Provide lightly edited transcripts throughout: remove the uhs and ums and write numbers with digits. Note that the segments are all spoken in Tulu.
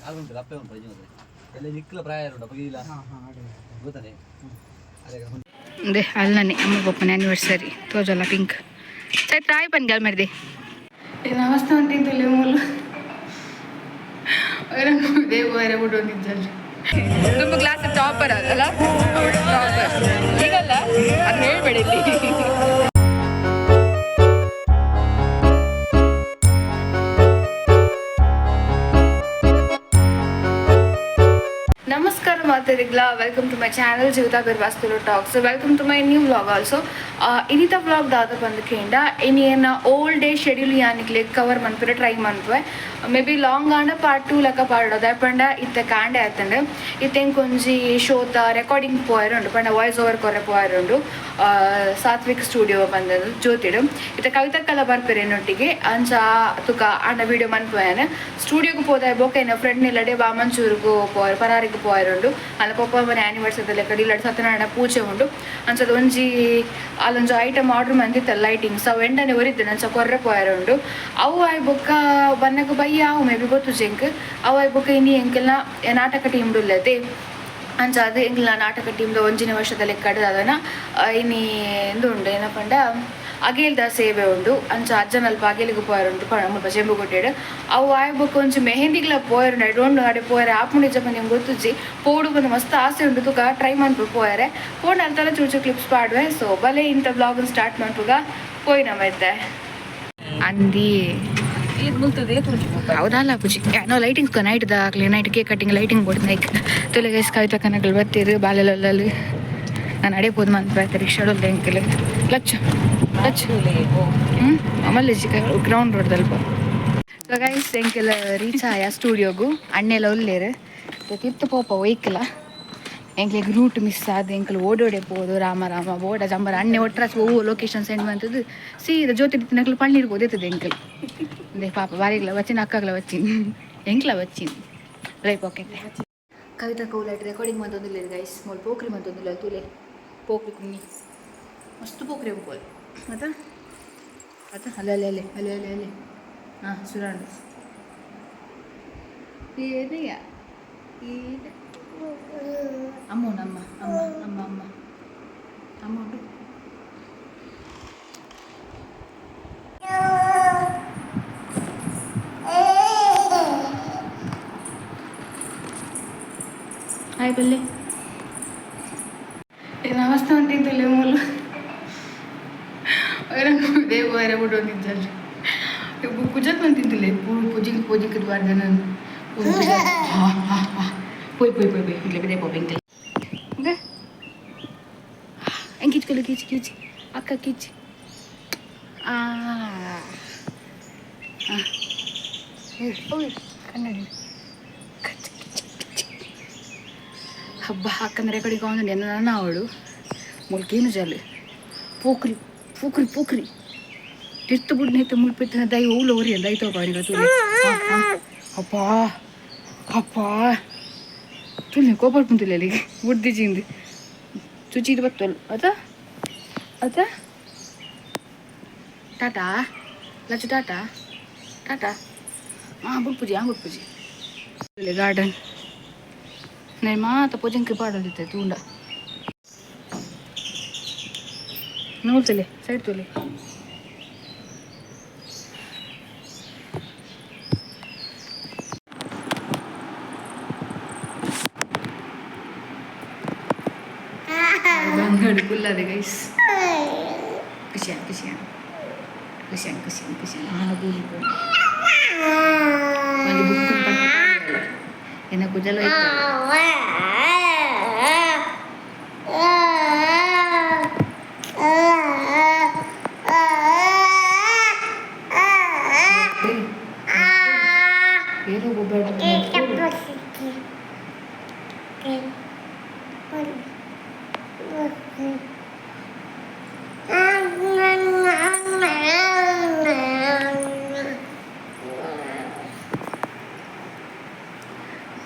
ಆಗುಂಟು ಅಪ್ಪೆ ಉಂಟು ಅಜ್ಜಿ ಎಲ್ಲ ನಿಕ್ಕಲ ಪ್ರಾಯ ಉಂಟು ಅಪ್ಪ ಇಲ್ಲ ಗೊತ್ತಾನೆ ಅದೇ. ಅದೇ ಅಲ್ಲನೆ ಅಮ್ಮ ಪಪ್ಪನ ಆ್ಯನಿವರ್ಸರಿ ತೋಜಲ್ಲ ಪಿಂಕ್. ಚೈತ್ರ ಆಯ್ ಪನ್ ಗಲ್ ಮರ್ದಿ. ನಮಸ್ತೆ ಅಂತಿಂತಲ್ಲ ಮೂಲು ದೇವ ಬಿಡು. ತುಂಬ ಕ್ಲಾಸ್ ಟಾಪರ್ ಅಲ್ಲ, ಟಾಪರ್ ಈಗಲ್ಲ, ಅದು ಹೇಳ್ಬೇಡಿ ಇಲ್ಲಿ. ನಮಸ್ಕಾರ ಮಾತಾಡಿಗ್ಲ, welcome to my channel Jeevitha ಬಿರ್ವಾಸ್ತುಲು talks. Welcome to my new vlog also. ಇನ್ನಿತ vlog ದಾದ ಬಂದು ಕೇಂಡ ಇನಿ ಏನ ಓಲ್ಡ್ ಡೇ ಶೆಡ್ಯೂಲ್ ಯಾನಿಕ್ಲೆ ಕವರ್ ಮನ್ಪುರೆ ಟ್ರೈ ಮನ್ಪುವೆ. ಮೇ ಬಿ ಲಾಂಗ್ ಆಂಡ ಪಾರ್ಟ್ ಟೂ ಲೆಕ್ಕ ಪಾಡೋದು. ಪಂಡ ಇತ್ತೆ ಕಾಂಡೆ ಆತಂಡ್. ಇತ್ತೆ ಒಂಜಿ ಶೋತ ರೆಕಾರ್ಡಿಂಗ್ ಪೋಯರುಂಡು, ಪಂಡ ವಾಯ್ಸ್ ಓವರ್ ಕೊರೆ ಪೋಯರುಂಡು ಸಾತ್ವಿಕ್ ಸ್ಟುಡಿಯೋ ಬಂದದ್ದು ಜ್ಯೋತಿಡು. ಇತ್ತೆ ಕವಿತಕ್ಕಲ ಬರ್ಪೆರೆ ನೊಟ್ಟಿಗೆ. ಅಂಚ ತುಕ ಆಂಡ ವಿಡಿಯೋ ಮನ್ಪುವೇನೆ. ಸ್ಟುಡಿಯೋಗೆ ಪೋದ ಬೊಕ ಎನ್ನ ಫ್ರೆಂಡ್ ನಿಲ್ಲಡೆ ಬಾಮಂಚೂರುಗು ಪೋಯರ್, ಪರಾರಿಗೆ ಪೋಯರುಂಡು. ಅಲ್ಲ ಪೊಪ್ಪ ಮನೆ ಆನಿವರ್ಸರಿ ಲೆಕ್ಕ ಇಲ್ಲಡೆ ಸತ್ಯನಾರಾಯಣ ಪೂಜೆ ಉಂಡು. ಅಂಚದ ಒಂಜಿ ಅಲ್ಲೊಂಜಿ ಐಟಮ್ ಆರ್ಡರ್ ಮಂದಿತ್ತ ಲೈಟಿಂಗ್ಸ್, ಅವು ಎಂಡನೆ ಒರಿದ್ದೆ. ಅಂಚ ಕೊರ್ರೆ ಪೋಯರುಂಡು. ಅವು ಆಯ್ ಬೊಕ್ಕ ಬನ್ನಗ ಬಯ್ಯ ಅವು ಮೇ ಬಿ ಗೊತ್ತು ಜೆಂಕ್. ಅವು ಆಯ್ ಬೊಕ್ಕ ಇನಿ ಎಂಕೆಲ್ನ ನಾಟಕ ಟೀಮ್ ಉಲ್ಲತೆ. ಅಂಚ ಅದು ಎಂಕ್ಲ ನಾಟಕ ಟೀಮ್ದ ಒಂಜಿನ ವರ್ಷದ ಲೆಕ್ಕಡ್ ಅದನ್ನ ಇನಿ ಇಂದು ಉಂಡು. ಏನಪಂಡ ಅಗೇಲ್ದ ಸೇವೆ ಉಂಡು. ಅಂಚ ಅಜ್ಜನಲ್ಪ ಅಗೇಲಿಗೆ ಪೋಯರುಂಡು ಮುಲ್ಪ ಚೆಂಬುಗುಡ್ಡೆಡ್. ಅವು ಆಯ್ ಬೊಕ್ಕ ಒಂಜಿ ಮೆಹಂದಿಗ್ಲ ಪೋಯರುಂಡು. I don't know ಅಡೆ ಪೋಯರೆ ಆಪುಂಡು ಇಜ್ಜ ಪಂದ್ ಗೊತ್ತುಜ್ಜಿ. ಪೋಡು ಬಂದು ಮಸ್ತ್ ಆಸೆ ಉಂಡು. ತುಕ ಟ್ರೈ ಮನ್ಪು ಪೋಯರೆ. ಪೋಂಡ ಅಲ್ತಲ ಚೂರು ಚೂರು ಕ್ಲಿಪ್ಸ್ ಪಾಡುವೆ. ಸೊ ಬಲೆ ಇಂಥ ವ್ಲಾಗ್ ಸ್ಟಾರ್ಟ್ ಮನ್ಪುಗ ಪೋಯಿನ ಮತ್ತೆ ಅಂದಿ. ಹೌದಲ್ಲ ಪೂಜಿ ಏನೋ ಲೈಟಿಂಗ್ಸ್ ನೈಟ್ ದಾಕ್ಲಿ, night cake cutting lighting board ನೈಕ್ ತುಲೆ ಗೈಸ್. ಕವಿತಾ ಕನಕಲ್ ಬರ್ತೀರು ಬಾಲೆಲ್ಲ. ನಾನು ಅಡೆ ಪೋದು ಮಂತ್ ರಿಕ್ಷಾಡೊಲ್ಲ ಎಂಕಲ್ ಲಚ್ಚು ಲಚ್ಚು. ಹ್ಞೂ, ಆಮೇಲೆ ಗ್ರೌಂಡ್ ರೋಡ್ದಲ್ಪ. ಸೊ ಗೈಸ್, ಎಂಕೆಲ್ಲ ರೀಚ್ ಆಯ ಸ್ಟುಡಿಯೋಗು. ಅಣ್ಣೆಲ್ಲ ಉಲ್ಲೇರು. ತಿರ್ತು ಪೋಪ ಒಯ್ಕಲ. ಎಂಕ್ಲೆಗ್ ರೂಟ್ ಮಿಸ್ ಆದ ಎಂಕಲ್ ಓಡೋಡೆ ಪೋದು. ರಾಮ ರಾಮ ಬೋಡ ಜಂಬರ ಅಣ್ಣೆ ಒಟ್ರಾಸಿ ಓ ಲೊಕೇಶನ್ ಸೆಂಡ್ ಮಂತದ್ದು ಸೀದಾ ಜ್ಯೋತಿ ನಕಲು ಪಳ್ಳೀರ್ ಪೋದಿತ್ತದೆ ಎಂಕಲ್. ಅದೇ ಪಾಪ ಬಾರಿಗ್ಲ ವಚ್ಚಿನ, ಅಕ್ಕಾಗ್ಲ ವಚ್ಚಿನ, ಎಂಕ್ಲ ವಚ್ಚಿನ ರೈಪ್. ಓಕೆ, ಕವಿತಾ ಕೌಲಾಟ್ ರೆಕಾರ್ಡಿಂಗ್ ಮಂತೊಂದಿಲ್ಲ ಗೈಸ್. ಮೊಲ್ ಪೋಕ್ರಿ ಮಂತೊಂದಿಲ್ಲ. ತೂಲೆ ಪೋಕ್ರಿ ಕುನ್ನಿ, ಮಸ್ತ್ ಪೋಕ್ರಿ ಉಂಪೋಲ್. ಮತ್ತ ಅತ್ತ ಅಲ್ಲೇ ಅಲ್ಲೇ ಅಲ್ಲೇ ಅಲ್ಲೇ ಅಲ್ಲೇ ಅಲ್ಲೇ. ಹಾಂ, ಸುರಾಂಡು ಏನಯ್ಯ ಏನು ಅಮ್ಮ ಉಂಡು, ಅಮ್ಮ ಅಮ್ಮ ಅಮ್ಮ ಅಮ್ಮ ಅಮ್ಮ ಉಂಡು. ಹಾಯ್ ಬಲ್ಲೆ. ನಮಸ್ತೆ ಅಂತಿಂತಲ್ಲ ಮೂಲು ದೇವ ಬಿಡು ಅಂತಿದ್ದಲ್ಲ. ಕುಜತ್ ಅಂತಿಂತಲ್ಲ ಪೂಜಿಂಗ್ ಪೂಜಿಂಗ್ ಬಾರ್ದ ನಾನು. ಪೋಯ್ ಪೋಯ್ ಪೋಯ್ ಪೋಯ್ ಇಡ್ಲೆ ಬಿದೆ ಪೋಪೆ ಇಂಕಲ್. ಎಂಕಿಚ್ಕೊಲ್ಲ ಕೀಚಿ ಕೀಚಿ ಅಕ್ಕ ಕೀಚಿ. ಆ ಕನ್ನಡಿ ಹಬ್ಬ ಅಕ್ಕಂದ್ರೆ ಕಡೆಗೆ ಅವನು ನನ್ನ ಅವಳು ಮುಲ್ಕೇನು ಜಲ್ ಪೋಖ್ರಿ ಪೋಖ್ರಿ ಪೋಖ್ರಿ ತಿರ್ತು ಬುಡ್ನೈತೆ ಮುಲ್ಪಿತ್ತಿನ ದೈ ಓಲು ಓರಿ ದೈ ತೋಪ ತೂಲೆ. ಅಪ್ಪ ಅಪ್ಪ ತುಲ್ನೆ ಕೋಪಲ್ ಪುಂತುಲೆ ಅಲ್ಲಿಗೆ ಬುಡ್ದಿ ಜಿಂದು ಚುಚಿದು ಬತ್ತೋಲ್ ಅತ ಅತ. ಟಾಟಾ ಲಚ್ಚು, ಟಾಟಾ ಟಾಟಾ. ಹಾಂ ಬುಡ್ಪುಜಿ, ಹಾಂ ಬುಡ್ಪುಜಿ. ಗಾರ್ಡನ್ ನೇನು ಮಾತ ಪೊಜೆಂಕ್ ಪಾಡೊಂದಿತ್ತೆ ತೂಂಡ ನೋಡ್ತಲೆ ಸೈಡ್ ತುಲೆ. ಬಂಗಡು ಕುಲ್ಲದೆ ಗೈಸ್. ಖುಷಿಯಾನ್ ಖುಷಿಯಾನ್ ಖುಷಿಯಾನ್ ಖುಷಿಯಾನ್ ಖುಷಿಯಾನ್. ಒಂದು ಬುಕ್ ಎನ್ನ ಕುಜಲ. ಏನೋ ಒಬ್ಬ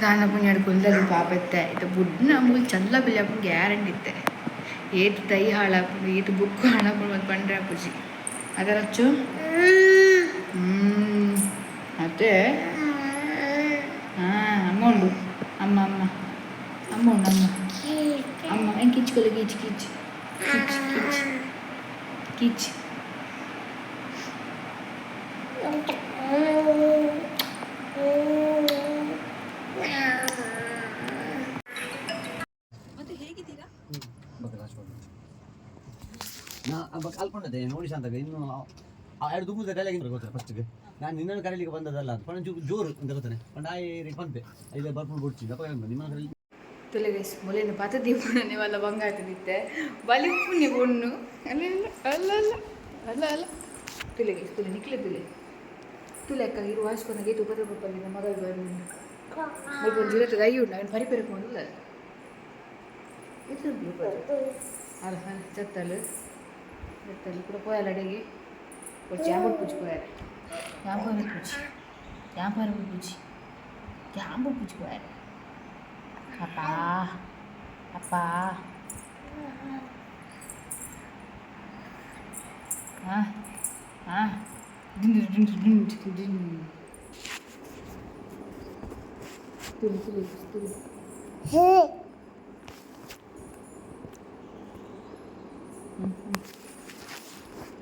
ದಾನ ಪುಣ್ಯಾಡ್ ಕುಲ್ದಲ್ಲಿ ಪಾಪತ್ತೆ. ಇದು ಬುಡ್ನ ಮೂಲು ಚಲ್ಲ ಬಿಲ್ಲ ಗ್ಯಾರಂಟಿ ಇತ್ತೆ. ಏತ್ ದೈ ಹಾಳಾಪುಂಡು, ಏತ್ ಬುಕ್ ಹಾಳಾಪುಂಡು ಮತ್ತು ಪಂಡ್ರೆ ಪೂಜಿ ಅದರ ಅಚ್ಚು. ಹ್ಞೂ, ಅದೇ. ಹಾಂ, ಅಮ್ಮ. ಉಂಡು ಅಮ್ಮ ಅಮ್ಮ ಅಮ್ಮ ಉಂಡು ಅಮ್ಮ ಅಮ್ಮ ಹೆಂಗೆ ಕಿಚ್ಕೊಲ್ಲ ಕಿಚ್ ಕಿಚ್ ಕಿಚ್ ಕಿಚ್ ಕಿಚ್. ಬೊಕ್ಕ ಲಾಸ್ಟ್ ನಾ ಬೊಕ್ಕ ಅಲ್ಪೊಂಡದೆ ನೋಡಿ ಶಾಂತಗ ಇನ್ನು ಆ ಎರಡು ದುಂಬುದ ಡೈಲಾಗ್ ಗೊತ್ತಾ ಫಸ್ಟ್ಗೆ ನಾನು ನಿನ್ನನ್ನು ಕರೀಲಿಕ್ಕೆ ಬಂದದಲ್ಲ ಅಂತ ಪಂಡ ಜೋರು ಅಂತ ಗೊತ್ತಾನೆ ಪಂಡ ಆಯ್ ಪಂಪೆ ಇಲ್ಲ ಬರ್ಕೊಂಡು ಬಿಡ್ಚಿ ಅಪ್ಪ ನಿಮ್ಮನ್ನು ಕರೀಲಿಕ್ಕೆ. ತುಲೆ ಗೈಸ್, ಮೊಲೆನ ಪಾತ ದೀಪನೇ ವಲ್ಲ ಬಂಗಾತದಿತ್ತೆ ಬಲಿ ಉಪ್ಪುನಿ ಪೊಣ್ಣು. ಅಲ್ಲ ಅಲ್ಲ ಅಲ್ಲ ಅಲ್ಲ ಅಲ್ಲ, ತುಲೆ ಗೈಸ್, ತುಲೆ ನಿಕ್ಲೆ ತುಲೆ ತುಲೆ ಅಕ್ಕ ಇರು ವಾಸ್ಕೊನಾಗೆ ತುಪ್ಪದ ಪಪ್ಪಲ್ಲಿ ಮಗ ಬರುಂಡು. ಮುಲ್ಪ ಒಂಜಿ ಇರತ್ತೆ ದೈ ಉಂಡು, ಅವನು ಪರಿಪೆರೆ ಪೋಂಡುಲ್ಲ ಅಲ್ಲ ಅಲ್ಲ ಚತ್ತಲು ಚತ್ತಲು ಕೂಡ ಪೋಯಲ್ಲ ಅಡಿಗೆ ಒಂದು ಜಾಂಬುಡ್ ಪೂಜಿ ಪೋಯಾರ ಯಾಂಬಾರ ಪೂಜಿ ಯಾಂಬಾರ ಪೂಜಿ ಜಾಂಬು ಪೂಜಿ ಪೋಯಾರ. ಅಪ್ಪ ಅಪ್ಪ ಹಾಂ ಹಾಂ ಡಿನ್ ಡಿನ್ ಡಿನ್ ಡಿನ್ ತುಳಿ ತುಳಿ ತುಳಿ ತುಳಿ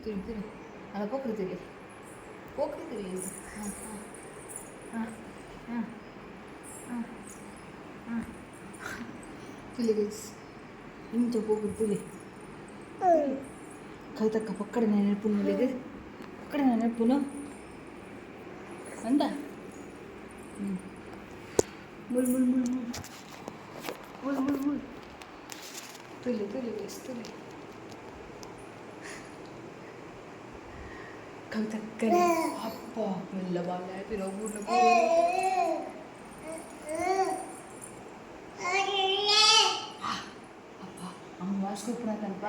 ತುಳಿ ಅಲ್ಲ ಪೋಕ್ರಿ ತುಳಿ ಪೋಕ್ರಿ ತುಳಿ. ಹಾಂ ಹಾಂ ಹಾಂ ಹಾಂ ಹಾಂ ತುಳಿ ಗೈಸ್, ಇಂಚ ಪೋಕ್ರಿ ತುಳಿ. ಕವಿತಕ್ಕ ಪಕ್ಕಡೆ ನೆನಪು ಮುಲಿಗೆ ಪಕ್ಕಡೆ ನೆನಪುನು ಅಂದ. ಮುಲ್ ಮುಲ್ ಮುಲ್ ಮುಲ್ ಮುಲ್ ಮುಲ್ ಮುಲ್ ತುಲಿ ತುಲಿ ಗೈಸ್ ತುಲಿ. ಕವಿತಕ್ಕನೆ ಅಪ್ಪ ಮೆಲ್ಲ ಬಾಲ ಪಿರೋ. ಅಪ್ಪ ಅಮ್ಮ ವಾಸ್ಕೊಪ್ಪುನ ತನಪ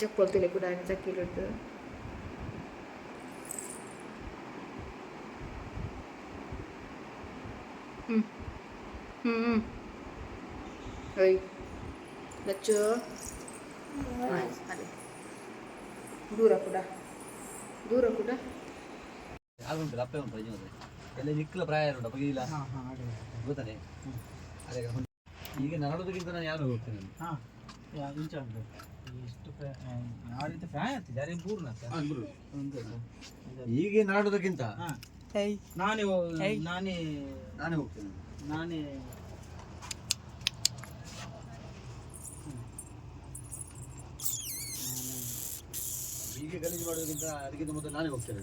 ಚಪ್ಪಲ್ ಕೂಡ ಚಕ್ಕಿಲಿಟ್ಟು ಹ್ಞೂ ಹ್ಞೂ ಹ್ಞೂ ಓಯ್ ಲಚ್ಚು ಅದೇ ದೂರ ಕೂಡ ದೂರ ಕೂಡ. ಯಾರು ಉಂಟು ಅಪ್ಪೆ ಉಂಟು ರಜೆ ಎಲ್ಲ ನಿಕ್ಕಲ ಪ್ರಾಯ ಉಂಟು ಅಪ್ಪ ಇಲ್ಲ ಗೊತ್ತಾನೆ ಅದೇ ಈಗ ನರಳೋದಕ್ಕಿಂತ ನಾನು ಯಾರು ಹೋಗ್ತೇನೆ. ಹಾಂ, ಇಂಚ ಉಂಟು ಎಷ್ಟು ಯಾವ ರೀತಿ ಫ್ಯಾನ್ ಆಗ್ತದೆ ಯಾರಿಗೆ ಪೂರ್ಣ. ಈಗ ನರಳೋದಕ್ಕಿಂತ ನಾನೇ ನಾನೇ ನಾನೇ ಹೋಗ್ತೇನೆ. ನಾನೇ. ಈಗ ಗಲೀಜು ಮಾಡೋದಕ್ಕಿಂತ ಅದಕ್ಕಿಂತ ಮೊದಲು ನಾನೇ ಹೋಗ್ತೇನೆ.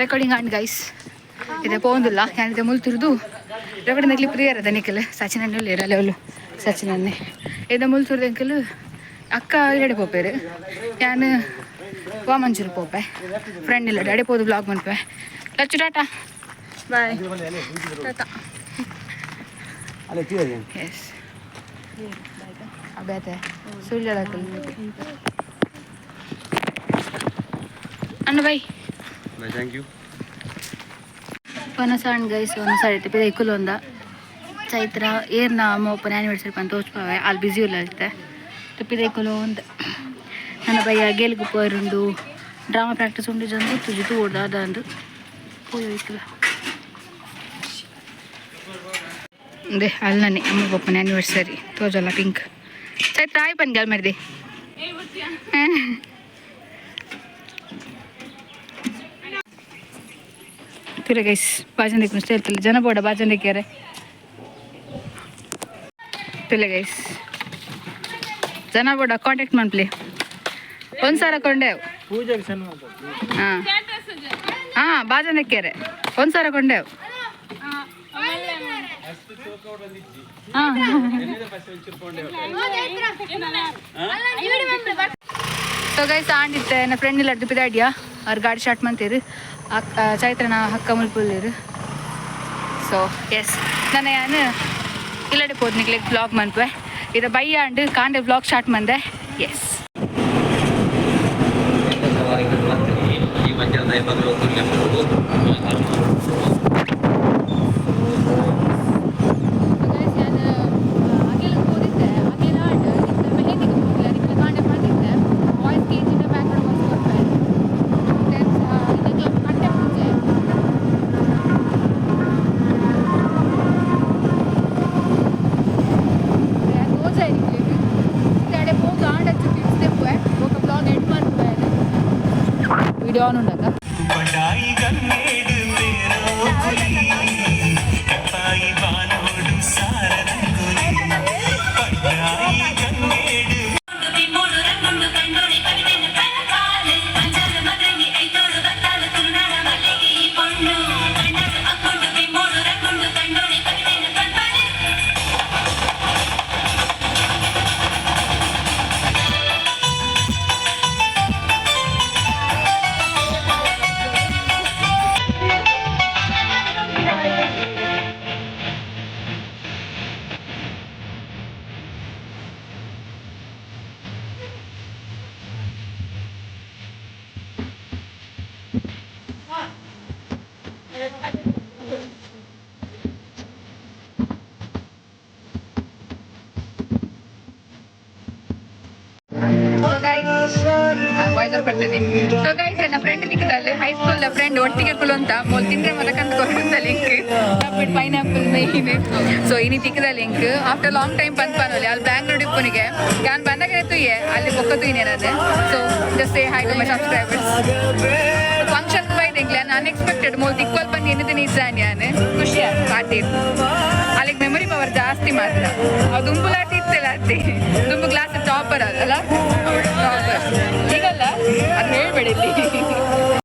ರೆಕಾರ್ಡಿಂಗ್ ಆಂಡ್ ಗೈಸ್, ಇದೆ ಪೋಂದಿಲ್ಲ ಯಾನಿದೆ ಮುಲ್ತುರ್ದು ರೆಕಾರ್ಡಿಂಗ್ ಕ್ಲಿಪ್ ಪ್ರಿಯರ ನಿಖಲ್ ಸಚಿನ್ ಅಣ್ಣೆ ಉಲ್ಲೇರು ಅಲ್ಲೇ ಉಲ್ಲು ಸಚಿನ್ ಅಣ್ಣೆ ಇದೆ ಮುಲ್ತುರ್ದು ಅಂಕಲ್. ಅಕ್ಕ ಇರಡೆ ಪೋಪೇರು, ಯಾನ್ ವಾಮಂಜೂರು ಪೋಪೆ ಫ್ರೆಂಡ್ ಇಲ್ಲ ಅಡೆ ಪೋದು ಬ್ಲಾಗ್ ಮನ್ಪೆ. ಲಚ್ಚು ಟಾಟಾ ಬಾಯ್ ಟಾಟಾ. ಅಲ್ಲೇ ತೀರ. ಎಸ್ ಅಬೇತೆ ಸುಳ್ಳು ಅಣ್ಣ ಬೈ. Thank you. ವನಸಾಣ್ ಗೈಸ್, ವನಸಾಡ್ ಇತ್ತೆ ಪಿದ ಇಕ್ಕುಲು ಒಂದ ಚೈತ್ರ ಏರ್ನ ಅಮ್ಮ ಒಪ್ಪನ ಆ್ಯನಿವರ್ಸರಿ ಪಂತ ತೋಚ್ಪಾವೆ ಅಲ್ಲಿ ಬ್ಯುಸಿ ಉಲ್ಲ ಇತ್ತೆ ಪಿದ ಇಕ್ಕುಲು ಒಂದ ನನ್ನ ಬಯ್ಯ ಗೇಲ್ಗು ಪೋಯರುಂಡು ಡ್ರಾಮಾ ಪ್ರಾಕ್ಟೀಸ್ ಉಂಡು ಜಂದು ತುಜಿ ತೂಡ್ದ ಅದಂದು ಪೋಯೋ ಇಕ್ಕುಲ ಅದೇ ಅಲ್ಲನೆ ಅಮ್ಮ ಪಪ್ಪನ ಆ್ಯನಿವರ್ಸರಿ ತೋಜಲ್ಲ ಪಿಂಕ್. ಚೈತ್ರ ಆಯ್ ಪನ್ ಗಲ್ ಮರ್ದಿ ತಿರ ಗೈಸ್ ಬಾಜನ್ ದಿಕ್ಕು ಹೇಳ್ತಿಲ್ಲ ಜನ ಬೋಡ ಬಾಜನ್ ದಿಕ್ಕಾರೆ ತಿಲ್ಲ ಗೈಸ್ ಜನ ಬೋಡ ಕಾಂಟ್ಯಾಕ್ಟ್ ಮನ್ಪ್ಲಿ ಒಂದ್ಸಾರ ಕೊಂಡೇವು. ಪೂಜೆಗೆ ಸಣ್ಣ. ಹಾಂ ಹಾಂ ಬಾಜನ್ ದಿಕ್ಕಾರೆ ಒಂದ್ಸಾರ ಕೊಂಡೇವು. ಹಾಂ ಸೊ ಗೈಸ್ ಆಂಡಿತ್ತೆ ನನ್ನ ಫ್ರೆಂಡ್ ಇಲ್ಲ ಪಿದಾಡಿಯಾ ಅವ್ರ ಗಾಡಿ ಸ್ಟಾರ್ಟ್ ಮಂತೀರು ಅಕ್ಕ ಚೈತ್ರನ ಹಕ್ಕ ಮುಲ್ಪುಲ್ಲೇರು. ಸೊ ಎಸ್ ನನ್ನ ಯಾನು ಇಲ್ಲಡೆ ಪೋದ್ ನಿಕ್ಲೆ ಬ್ಲಾಗ್ ಮನ್ಪೆ ಇದು ಬಯ್ಯ ಅಂಡ್ ಕಾಂಡೆ ಬ್ಲಾಗ್ ಸ್ಟಾರ್ಟ್ ಮಂದೆ ಎಸ್. ಈ ಮಂಜಲ್ ಗೈಸ್ ವಿಡಿಯೋ ಆನ್ ಉಂಡಾಗ. ಬಡಾಯಿ ಗಂಗೇಡು ಬೇರೋಕುಲಿ ಕತ್ತಾಯಿ ಬಾನೋಡು ಸಾರದ ಕುಲಿ ಬಡಾಯಿ ಗಂಗೇಡು. ಮೂಡು ರಂಗುಂಡು ಕಂಡೋಡಿ ಕವಿತೆನ ಕನಕಾಲು ಪಂಜಾರ ಮದರಂಗಿ ಐತೋಡು ಬತ್ತಾಳು ತುಳುನಾಡ ಮಲ್ಲಿಗೆ ಈ ಪೊಣ್ಣು ಕಂಡಾಡು ಅಕ್ಕೊಂಡು ಮೂಡು ರಂಗುಂಡು ಕಂಡೋಡಿ ಕವಿತೆನ ಕಣ್ಪಾಲೆ. ವಾಯ್ಸ್ ಬರ್ತದೆ. ಸೊ ಗೈಸ್, ನನ್ನ ಫ್ರೆಂಡ್ ನಿಕ್ಕದಲ್ಲಿ, ಹೈಸ್ಕೂಲ್ ಫ್ರೆಂಡ್ ಒಟ್ಟಿಗೆ ಕುಲಂತ ಮೋಲ್ ತಿಂದ್ರೆ ಮತ್ತೆ ಕಂದು ಕೊರಂತ ಲಿಂಕ್ ಪೈನಾಪಲ್ ಮೈನ್. ಸೊ ಇನಿ ತಿಕ್ಕದ ಲಿಂಕ್ ಆಫ್ಟರ್ ಲಾಂಗ್ ಟೈಮ್ ಬಂದ್ ಪನೋಲಿ. ಅಲ್ಲಿ ಬ್ಯಾಂಗ್ಳೂರ್ ಇಪ್ಪನಿಗೆ ನಾನು ಬಂದಾಗ ತುಯ್ಯೆ ಅಲ್ಲಿ ಬೊಕ್ಕ ತುಯ್ನೆ ನಾನು. So just say hi to my subscribers. Function ಬೈದೆ ನಾನು ಅನ್ಎಕ್ಸ್ಪೆಕ್ಟೆಡ್ ಮೋಲ್ ತಿಕ್ವಲ್ ಬಂದು ಎನ್ನಿದ್ದು ನಿಜ. ನಾನು ಖುಷಿ ಪಾತಿ. ಅಲ್ಲಿಗೆ ಮೆಮೊರಿ ಪವರ್ ಜಾಸ್ತಿ ಮಾತ್ರ. ಅದು ಉಂಬುಲ.